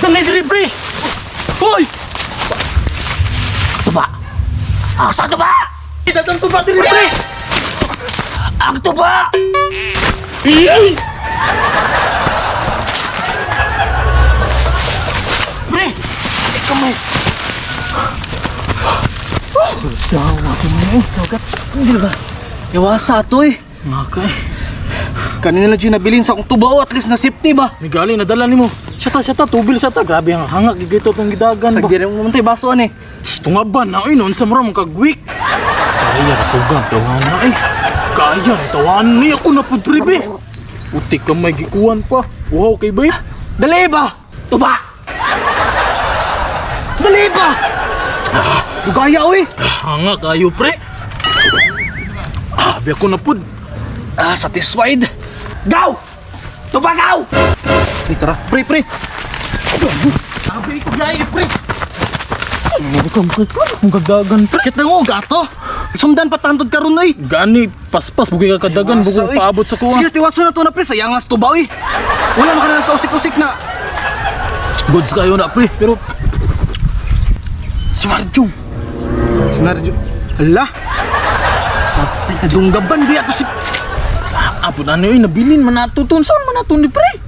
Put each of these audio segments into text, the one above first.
Dali diri, pre. Hoy! Tuba! Asa tuba? Idatang tuba diri, pre. Ang tuba! Pre! Kamay. Dawa ko na eh. Dagat. Hindi ba? Iwasa ato eh. Nga ka eh. Kanina lang dyan nabilin sa akong tuba oh. At least na safety ba? Migali, nadala nimo. Siya ta, tubil siya ta. Grabe ang hangak gigito tong gidagan ba. Sagdi rin mo tayo baso ani. Tungaban na oy noon sa mura mong kagwik. Kaya ra tugan tawahan na eh. Kaya ra tawahan ni ako na pud pre be. Uti ka may gikuan pa. Wow kay bay. Dali ba? Tuba! Dali ba? Gaya oy. Hanga kayo pre. Abi ako na pud. Ah, satisfied. Gaw! Tuba gaw! Pre, tara. Pre, pre. Abi ko gaya pre. Ano ka mong kagdagan pre. Kit na ngo gato. Sundan pa tantod karon oy. Gani paspas bugay ka kadagan Iwasa, bugay oy. paabot sa kuha. Sige, tiwaso na to na pre. Sayang las tuba oy. Wala man ka na nagkausik-usik na. Goods kayo na pre pero Si Marjong. Si Marjong. Ala. Patay, nadunggaban di ato si... apod ano eh nabilin man nato to. Saan man nato ni pre?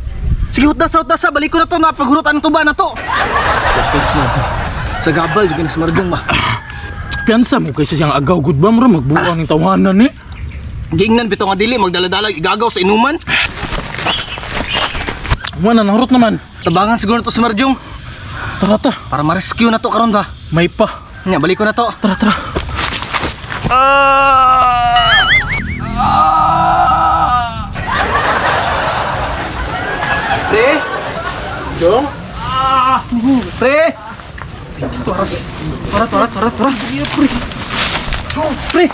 Sige, hutda sa hutda sa. Balik ko na to. Napaghurot ang tuba na to. Patay si Marjong. Sa gabal, juga ni si Marjong ba? Piyansa mo kaysa siyang agaw gud ba mura magbuang ning tawanan eh. Giingnan bitaw nga dili magdala-dala igagaw sa inuman. Wala nahurot naman. Tabangan siguro na to si Marjong Tara ta. para ma-rescue na to karon ba. May pa. Nya balik ko na to. Tara tara. Pre, Jong? pre. Tora, tora, tora, tora, tora. Pre. Pre.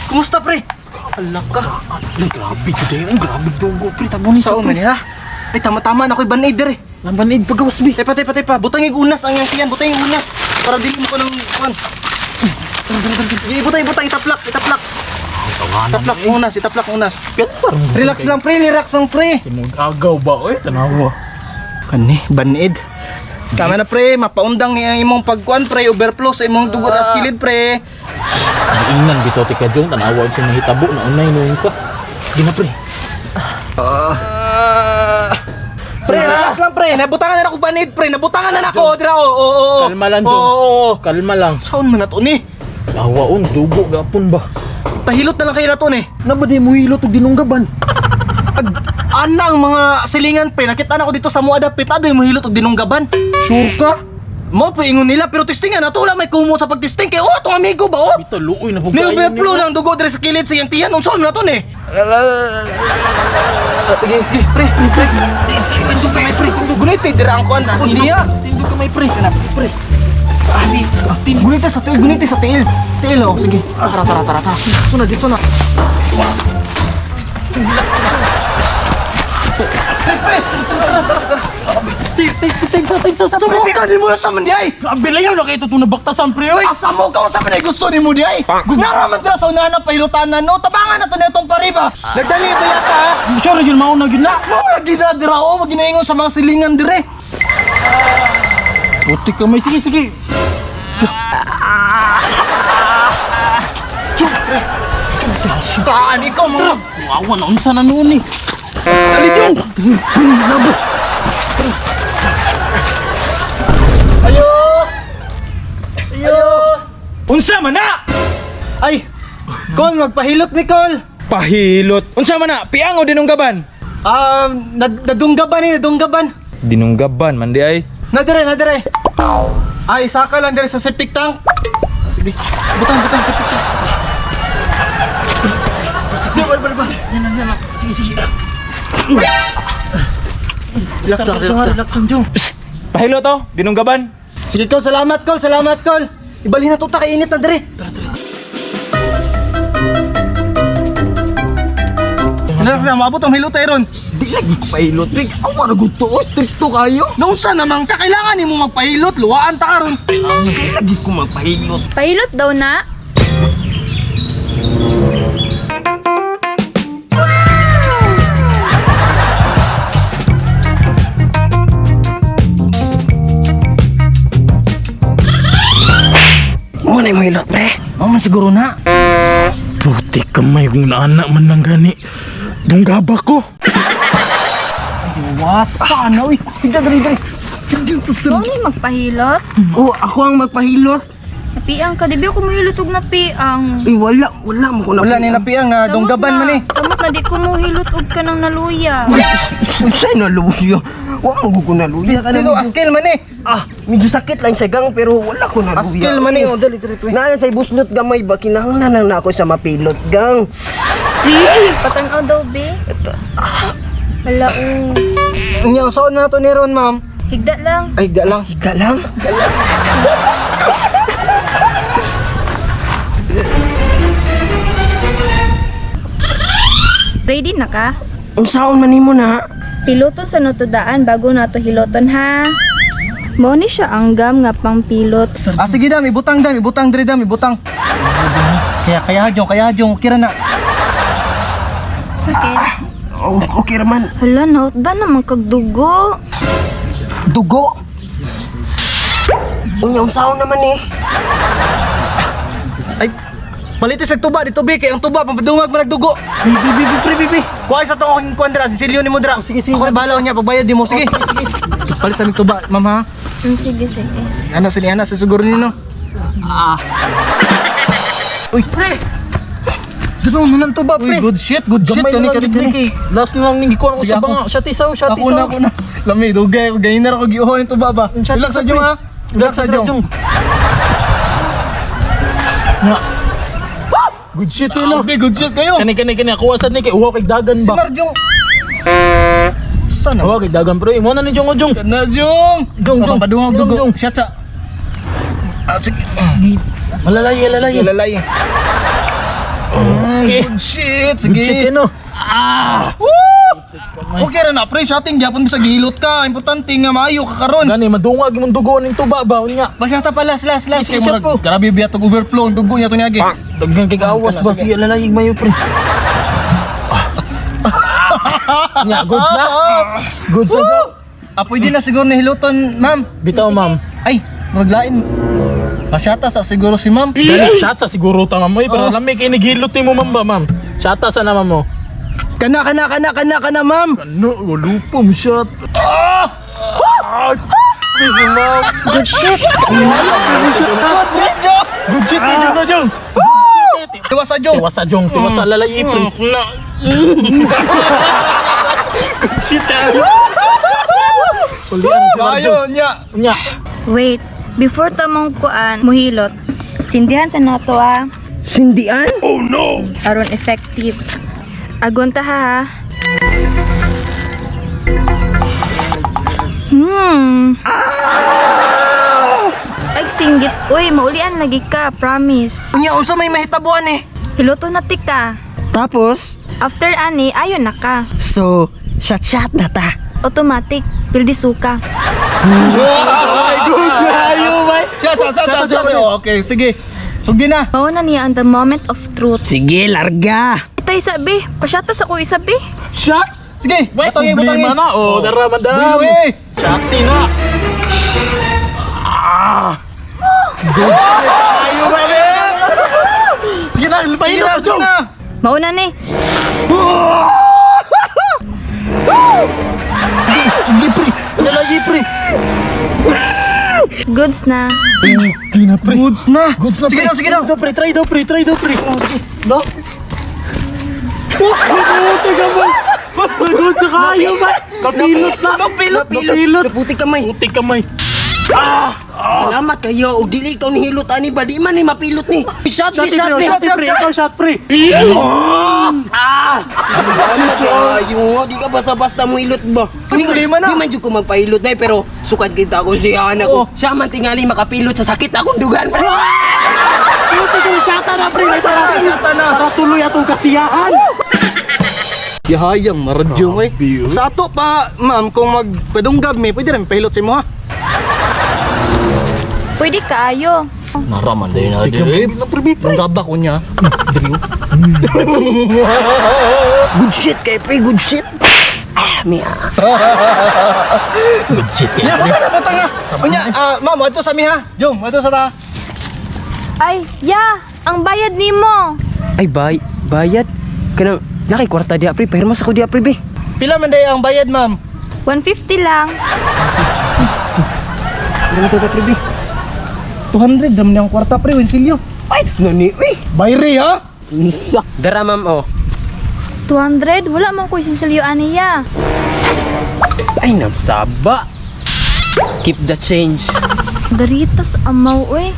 Kumusta pre? Ala ka. Ay, grabe ko dayon. Grabe dugo pre. Tabon sa Saan man ha? Ay tama-tama na ako'y banid dire. Lambanid pagawas bi. Tepa, tepa, tepa. Butang yung unas ang iyang tiyan. Butang yung unas. Para dili mo ko ng kuan. Ibutang, ibutang. Itaplak, itaplak. Itaplak unas, itaplak unas. Piyansa mo. Relax lang pre, relax lang pre. Simog agaw ba oy tanawa. Kani, banid. Tama na pre, mapaundang ni ang imong pagkuan pre, overflow sa imong dugo sa kilid pre. Ingnan bitaw ti ka Jong tanawa sa nahitabo na unay noon ka. Gina pre. Pre, relax lang pre, nabutangan na ako banid pre, nabutangan na nako, dira oh, oh, oh. Kalma lang Jong. Oo, oo, oo. Kalma lang. Saan man na to ni? Lawaon dugo gapon ba. Pahilot na lang kayo na to ni. Na ba di mo hilot og dinunggaban? Ag anang mga silingan pre, nakita na ko dito sa Muada pitado yung mahilot og dinunggaban. Sure ka? Mo po ingon nila pero testingan na to wala may kumo sa pagtesting kay oh tong amigo ba oh. Bitaw luoy na Ni overflow ng dugo diri sa kilid sa iyang tiyan unsa man na to ni? Sige, sige, pre, pre. Tindog kamay pre, tindog gunit eh, dira ang kuan. Niya. Tindog kamay pre. Pre. Ali, tindog gunit sa tiil, gunit sa tiil. Sa tiil oh, sige. Tara, tara, tara, tara. Dito na, dito na. Pre, pre, tara, tara, tara. Tigsa tigsa sa Sa ka ni mo sa man di ay. Grabe layaw na kayo ito nabaktasan pre oy. Asa mo ka unsa man ay gusto nimo di ay? Naraman dira sa unahan ng pahilutanan no. Tabangan na to nitong pariba. Nagdali ba yata ha? Sure yun mauna gyud na. Mao lagi na dira o maginaingon sa mga silingan dire. Puti kamay sige sige. Taan ikaw mga Wawa na unsa na noon eh. Dali Jong. Ayo. Ayo. Unsa man na? Ay. Kol magpahilot mi kol. Pahilot. Unsa man na? Piang o dinunggaban? Nadunggaban ni nadunggaban. Dinunggaban man di ay. Nadire nadire. Ay saka lang dire sa septic tank. Sige. Butang butang septic tank. Sige, bal bal bal. Yan yan yan. Sige sige. Relax lang, relax lang. Relax lang Jong. Pahilot oh, dinunggaban. Sige, Kol, salamat, Kol, salamat, Kol. Ibalhin na to ta kay init na dire. Tara, tara. Relax lang, maabot ang hilot tayo ron. Di lagi ko pahilot, Rick. Awa na gud to, oh. Stricto kayo. Naunsa naman ka, kailangan nimo magpahilot, luwaan ta karon. Di lagi ko magpahilot. Pahilot daw na. Muhilot, pre. Mao man siguro na. Puti kamay kung naanak man lang gani. Dunggaba ko. Wasa na uy. Higda dali dali. Ikaw ni magpahilot? Oh, ako ang magpahilot. Napiang ka, di ba ako muhilot og napiang? Eh, wala, wala mo ko na. Wala ni napiang na dunggaban man eh. Samot na di ko muhilot og kanang naluya. Usay na luya. Wa mo ko na luya. Dito askil man eh. Medyo sakit lang siya gang pero wala ko na luya. Askil man eh. Oh, dali dali pre. Naa sa buslot gamay ba kinahanglan lang na ako sa mapilot gang. Patanaw daw, be. Wala, oh. Unya usaon na to ni ron, ma'am? Higda lang. Ay, higda lang. Higda lang. Ready na ka? Unsaon man nimo na? Piloton sa notodaan bago nato hiloton ha. Mao ni siya ang gam nga pangpilot. Ah, sige dam, ibutang dam, ibutang diri dam, ibutang. Kaya kaya jong, kaya jong, kira na. Sakit. Oh, okay raman. Hala, nautda naman kag dugo. Dugo. Unya unsaon naman eh? Ay, palitis ang tuba dito be, kay ang tuba pampadungag man nagdugo. Bi bi bi pre bi bi. Kuha sa tong akong kuan dira, sinsilyo nimo dira. Sige sige. Ako rin bahala niya pagbayad nimo. Sige. Sige, palit sa aming tuba, ma'am ha. Sige, sige. Ana sa ni ana sa siguro nino. Ah. Uy, pre. Dito na ng tuba, pre. Uy, good shit, good shit Gamay kani na lang kani gid kani. ni kay. Last na lang ning gikuan ko Sige, sa ako. banga. Shot isaw, shot Ako na, isaw. ako na. Lami, dugay ako. Ganyan na ako giuho ni tuba ba. Shot Relax sa isa, jong pre. ha. Relax sa jong. Nga. Good shit eh, no? Grabe, good shit kayo. Kani kani kani ako sad ni kay uhaw kay dagan Si ba. Marjong. Sana. Uhaw kay dagan pre. Mo na ni Jong Jong. Na jong. Jong, jong. Padungag Jong, dugo. jong. Shot sa. Ah, sige. Malalay, malalay. Lalay. Okay. Good shit. Good shit Sige. eh, no? Okay ra na pre, shotting gyapon sa gihilot ka. Importante nga maayo ka karon. Gani madungag imong dugo ning tuba ba unya. Basta ta pa last last last Sige, kay shot murag po. grabe biya tog overflow ang dugo niya to niagi. Daghan kay awas ba sige lalayig mayo pre. Nya goods na. Goods na. Jong. Ah, pwede na siguro ni hiluton, ma'am. Bitaw ma'am. Ay, murag lain. Pasyata sa siguro si ma'am. Dali shot sa siguro ta ma'am. Oy, pero Oh. lami kay nigilot nimo ma'am ba ma'am. Shot sa na ma'am mo. Kana kana kana kana kana ma'am. Ano, walo pa mo shot. Ah! Ah! Busy ma'am. Good shit. Good shit, Jong. Good shit, Jong na Jong. Tiwasa jong. Tiwasa Jong, tiwasa lalayi pre. Good shit. ah. Ulian si Marjong. Ayo nya. Nya. Wait, before tamong kuan muhilot, sindihan sa nato ah. Sindian? Aron effective. Agonta ha ha. Ay singgit, uy, maulian lagi ka, promise. Nya unsa may mahitabuan eh? Hiloto na tika. Tapos, After ani, ayon na ka. so shot shot na ta. Automatic, pildi suka. Shot shot shot shot. shot. Oh, okay, sige. Sugdi na. Mao na niya ang the moment of truth. Sige, larga. Itay sabi, pasyata sa ko isabi. Shot. Sige, Wait, butangin, problema butangin. na. Oh, dara madam. Buy, buy. Shot na. Ah. Good shit. Ayo ba Sige na, Sige pahilot na, na, sige Jong. na. Mao na ni. Sige, pre. Lalayi, pre. Goods na. Okay na, pre. Goods na. Goods na, Sige pre. na, sige na. Daw, pre. Try daw, pre. Try daw, pre. Oh, sige. No? Mabuti ka ba? Mabuti sa kayo ba? Kapilot na. Napilot. Napilot. Naputi kamay. Puti kamay. Salamat kayo. Og dili ikaw nihilot ani ba di man ni mapilot ni. Shot Shot, bi shot pre. bi. Shot, pre. Ikaw, shot, pre. Salamat kayo. Di ka basta-basta mo hilot ba? Sa problema na. Di man jud ko magpahilot bay pero sukad kita ko siya anak ko. Siya man tingali makapilot sa sakit akong dugan. Pre. Puti kayo, shot na, pre. Para, Shot na. para tuloy atong kasiyahan. Yahayang marajong eh. Sa ato pa, ma'am, kung magpadunggab mi, pwede rin pahilot sa imo ha. Pwede kaayo. Naraman din na din. Dunggaba ko niya. Good shit kay pre, good shit. Ah, miya. Good shit, Nya, butang na, butang na. Unya, ah, ma'am, ato sa mi ha. Jom, ato sa ta. Ay, ya, ang bayad nimo. Ay bay, bayad. Kanang nakay kwarta diha pre, pahirmas ako diha pre be. Pila man day ang bayad, ma'am? 150 lang. Ano to pre be? 200 dam niyang kwarta pre, winsilyo. Ay, nani uy. Bayre ha? Unsa? Dara ma'am oh. 200? Wala man ko isinsilyo aniya. Ay nagsaba. Keep the change. Daritas amaw, uy.